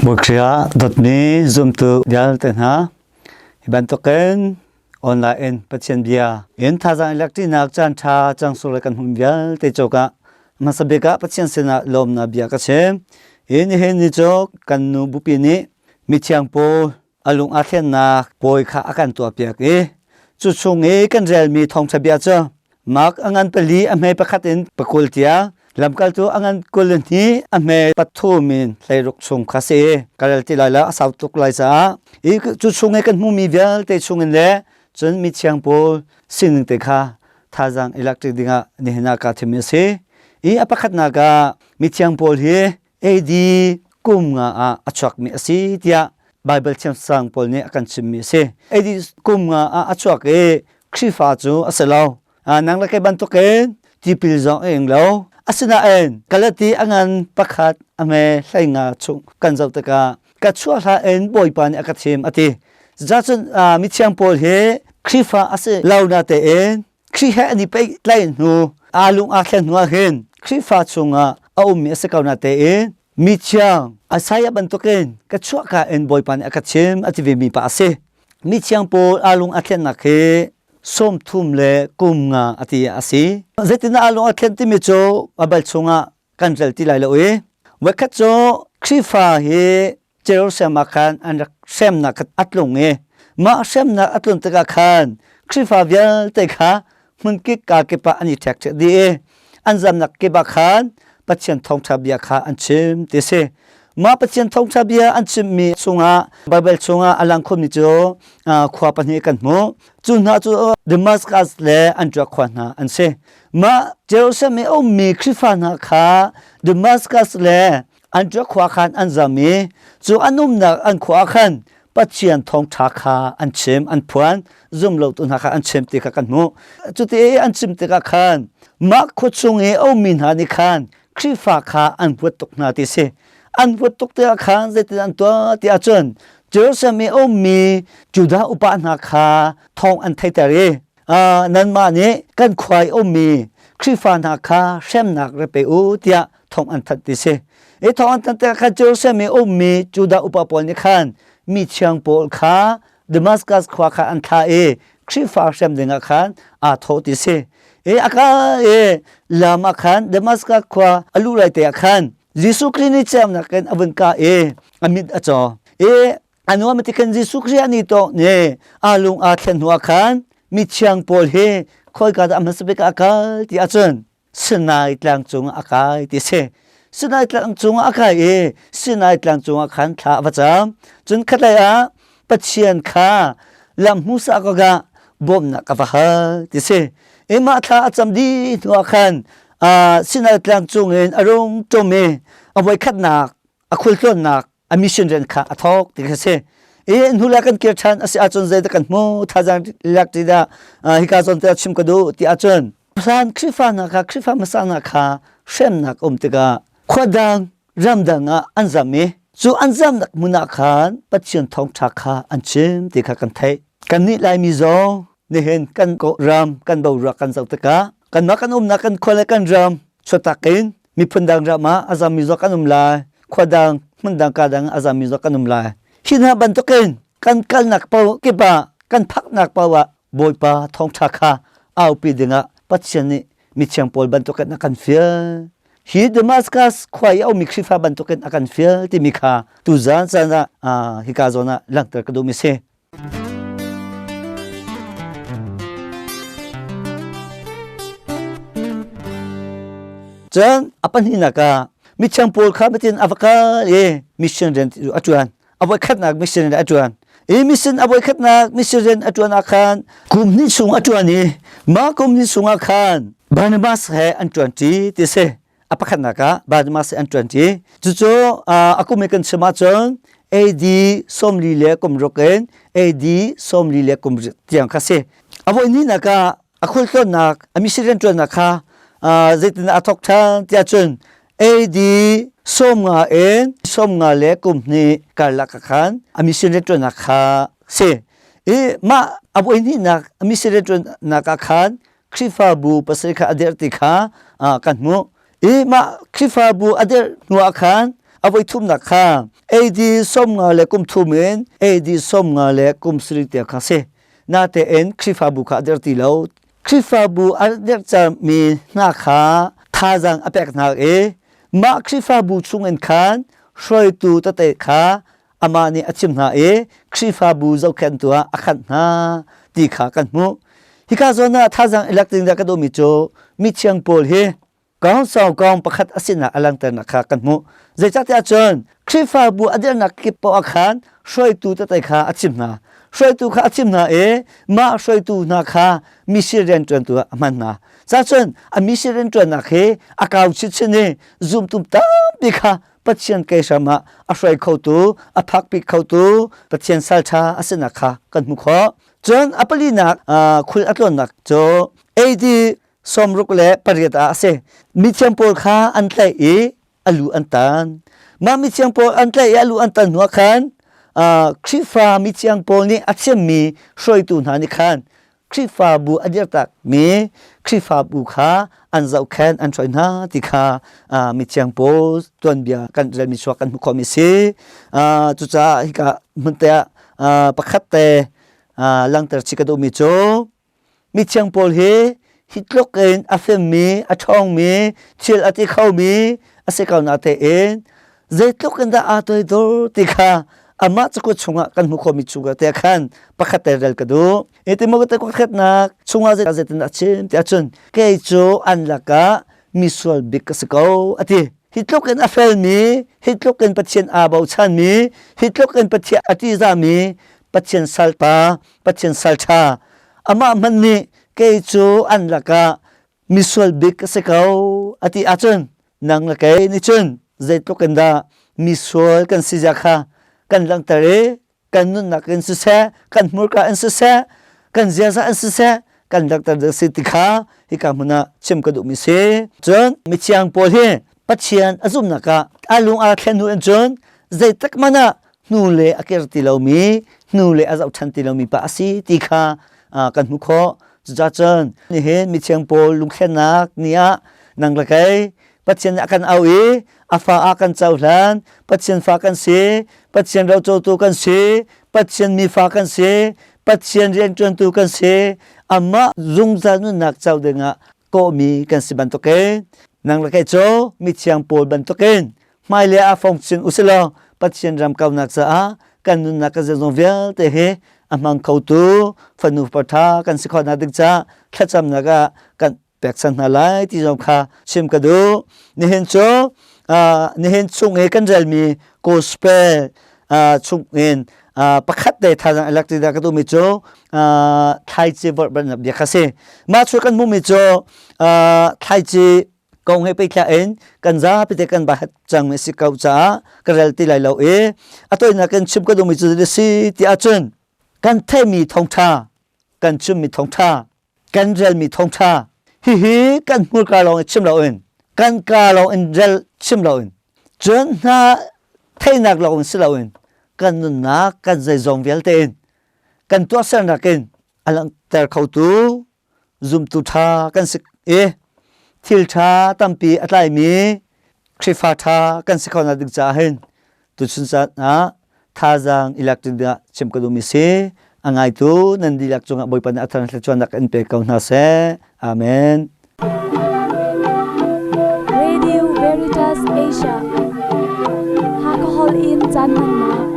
Bawi dawtmi zumtu vialte hna, hi bantukin online in Pathian bia in thazaang electric caan ṭha cang le kan hmuh vialte cawkah hmasa bik ah Pathian sinah lawmnak bia ka chim. Hi nihin ni cu kan nu bupi nih mithiang pawl a lung aa thlennak pawi kha a kan tuahpiak i cu chung i kan relmi thawngṭha bia cu Mark a ngan pali a hme pakhat in pakul tiang lamkaltu a ngan 20 hi a hme pathum in 16 chung kha si ka rel ti lai lo a sau tuk lai caah i cu chung i kan hmuhmi vialte chungin le cun mithiang pawl sining te kha thazaang i lak dingah nihin ah kaa thimmi a si i a pakhatnak ah mithiang pawl hi AD kum nga ah a chuakmi a si tiah Baibal thiamsang pawl nih a kan chimmi a si. AD kum nga ah a chuak i Khrihfa cu a si lo. Nang le kei bantukin tipil zong a ing lo. Asinain Galati a ngan pakhat a hme hlei nga chung kan zoh tikah ka chuah hlah in Bawipa nih a ka thim a ti. Cucun mithiang pawl hi Khrihfa a si lo na tein Khrih he an i pehtlaih hnu aa lung aa thlen hnu ah hin Khrihfa chungah a ummi a si ko na tein mi thiang Isaiah bantukin ka chuahka in Bawipa nih a ka chim a ti vemi pa a si. Mi thiang pawl aa lung a thlennak hi 30 le kum nga a ti a si. Zeitindah aa lung a thlen timi cu Baibal chungah kan rel ti lai lo i voikhat cu Khrihfa hi Jerusalem ah khan an rak hremnak kha a tlung i mah hremnak a tlun tikah khan Khrihfa vialte kha hmunkip ka kip ah an i ṭhek dih i an zamnak kip ah khan Pathian thawngṭha bia kha an chim ti a si. Mah Pathian thawngṭha bia an chimmi chungah Baibal chungah a lang khunmi cu khua pahnih kan hmuh. Cu hna cu Damascus le Antioch khua hna an si. Mah Jerusalem i a ummi Khrihfa hna kha Damascus le Antioch khua khan an zam i cu an umnak an khua ah khan Pathian thawngṭha kha an chim, an phuan, zumlotu hna kha an chim ti kha kan hmuh. Cuti i an chim tikah khan mah khua chung i a ummi hna nih khan Khrihfa kha an huat tuk hna ti si. An huat tuk tikah khan zeitin an tuah ti ahcun Jerusalem i a ummi Judah upa hna kha thawng an theiter i nanmah nih kan khua i ummi Khrihfa hna kha hremnak ra pe u tiah thong an thanh ti si. I thong an thanh tikah khan Jerusalem i ummi Judah upa pawl nih khan mi thiang pawl kha Damascus khua kha an thlah i Khrihfa hrem dingah khan aa thawh ti si. I a kal i lam ah khan Damascus khua a luh lai te ah khan Jesuh Khrih nih ceunak in a vun kah i a mit a caw. I a nuam ti khan Jesuh Khrih a ni to ne aa lung aa thlen hnu ah khan mithiang pawl hi khawika dah a hmasa bik ah a kal ti ahcun Sinai tlang cung ah a kai ti si. Sinai tlang cung ah a kai i Sinai tlang cung ah khan thla a va cam. Cun khatlei ah Pathian kha lam hmusa ka ga bawmnak ka va hal ti si. I mah thla a cam dih hnu ah khan Sinai tlang cung in a rung ṭum i a voikhatnak a khualtlawnnak a mission rian kha a thawk ti kha si i hnu le kan kir ṭhan a si ahcun zeidah kan hmu thazaang lak ti dah hika zawn te chim ka duh ti ahcun hlan Khrihfa hna kha Khrihfa hmasa hna kha hremnak um tikah khua dang ramdang ah an zam i cu an zamnak hmun ah khan Pathian thawngṭha kha an chim ti kha kan theih kannih Laimi zong nihin kan ram kan boruak kan zoh tikah kanmah kan umnak kan khua le kan ram chuatak in miphun dang ram ah a zammi zong kan um lai khua dang hmun dang ka dang a zammi zong kan um lai hi hna bantukin kan kalnak paoh kip ah kan phaknak paoh ah Bawipa thawngṭha kha aupi dingah Pathian nih mithiang pawl bantukin a kan fial hi Damascus khua i a ummi Khrihfa bantukin a kan fial timi kha tuzaan caan ah hika zawn ah langhter ka duhmi si. Cun a pahnihnak ah mithiang Paul kha bitin a va kal i mission rian a ṭuan. A voikhatnak mission rian a ṭuan. I mission a voikhatnak mission rian a ṭuan ah khan kum hnih chung a ṭuan i mah kum hnih chung ah khan Barnabas he an ṭuanṭi ti a si. A pakhatnak ah Barnabas he an ṭuanṭi. Cucu a kum i kan chim ahcun AD 40 le kum ruk in AD 40 le kum tiang kha si. A voihnihnak ah a khualtlawnnak a mission rianṭuannak kha zeitin a thawk ṭhan tiah cun AD 50 in 50 le kum hnih karlak ah khan a mission rianṭuannak kha si. I mah a voihnihnak a mission rianṭuannak ah khan Khrihfabu pasal kha a dirh ti kha kan hmuh. I mah Khrihfabu a dirh hnu ah khan. A voi thumnak kha AD 50 le kum thum in AD 50 le kum sarih tiang kha si. Natein Khrihfabu kha a der ti lo. Khrihfabu a der cangmi hna kha thazaang a pek hna i mah Khrihfabu chungin khan hruaitu tete kha amah nih a chim hna i Khrihfabu zohkhenhtu ah a khanh hna ti kha kan hmuh. Hika zawn ah thazaang i lak ding dah ka duhmi cu mithiang Paul hi kawng kawng pakhat a sinak a langhternak kha kan hmuh. Zeicahtiah cun Khrihfabu a dirnak kip paoh ah khan hruaitu tete kha a chim hna. Hruaitu kha a chim hna i mah hruaitu hna kha mission rianṭuantu ah a hman hna. Cacun a mission rianṭuannak hi a kau chinchin i zumtu tampi kha Pathian keihram ah a hruai khotu, a phakpi khotu Pathian salṭha a sinak kha kan hmuh khawh. Cun a palinak khul a tlawnnak cu AD 68 ah a si. Mithiang pawl kha an tlaih i a lu an tan. Mah mithiang pawl an tlaih i a lu an tan hnuah khan Khrihfa mithiang pawl nih a thiammi hruaitu hna nih khan Khrihfabu a dirtakmi Khrihfabu kha an zohkhenh an hruai hna ti kha mithiang pawl tuanbia kan relmi chuak kan hmuh khawhmi si. Cucaah hika hmun te ah pakhat te langhter chih ka duhmi cu mithiang pawl hi hi tluk in a femmi a ṭhawngmi thil a ti khomi a si ko na tein zeitluk in dah aa toidor ti kha amah cakuat chungah kan hmuh khawhmi chungah te khan pakhat te rel ka duh. Timote pakhatnak chungah zeitin a chim ti ahcun kei cu an lakah misual bik ka si ko a ti. Hi tluk in a felmi, hi tluk in Pathian aa bochanmi, hi tluk in Pathian a ṭihzahmi Pathian salpa, Pathian salṭha amah hmanh nih kei cu an lakah misual bik ka si ko a ti ahcun nang le kei nih cun zeitluk in dah misual kan si zia kha kan langhter i kan nunnak in siseh kan hmurka in siseh kan ziaza in siseh kan langhter ding si ti kha hika hmun ah chim ka duhmi si. Cun mithiang Paul hi Pathian a zumhnak ah a lung aa thlen hnu in cun zeitik hmanh ah hnu le a kir ti lomi hnu le a zoh ṭhan ti lomi pa a si ti kha kan hmuh khawh. Cucaah cun nihin mithiang Paul lungthlennak ni ah nang le kei Pathian nih a kan auh i a fa ah kan cohlan, Pathian fa kan si, Pathian rocotu kan si, Pathian mi fa kan si, Pathian rianṭuantu kan si, amah zungzal nunnak co dingah kawhmi kan si bantukin nang le kei cu mithiang Paul bantukin hmailei ah fong chin usilaw Pathian ram kaunak caah kan nunnak kan zeizong vialte hi a hmang khotu fanu paṭha kan si khawhnak ding caah thlacamnak ah kan pekchanh hna lai ti zong kha chim ka duh. Nihin cu nihin chung i kan relmi gospel chung in pakhat te thazaang electric dah ka duhmi cu thlaici vorh bannak bia kha si. Mah cu kan hmuhmi cu thlaici kong he pehtlaih in kan zapi te kan bahat cang mi si ko caah ka rel ti lai lo i a tawinak in chim ka duhmi cu si ti ahcun kan theihmi thawngṭha kan chimmi thawngṭha kan relmi thawngṭha hihi kan hmurka lawng in chim loin kan ka lawng in rel chim loin cun hna theihnak lawng in si loin kan nunnak kan zeizong vialte in kan tuahsernak in a langhter khotu zumtu ṭha kan si i thil ṭha tampi a tlaimi Khrihfa ṭha kan si khonak ding caah hin tuchun caan ah thazaang i lak ding ah chim ka duhmi si. A ngaitu nan dihlak cungah Bawipa nih a thar thluachuahnak in pe ko hna seh. Amen. Radio Veritas Asia. Hakahol in caan hmannak.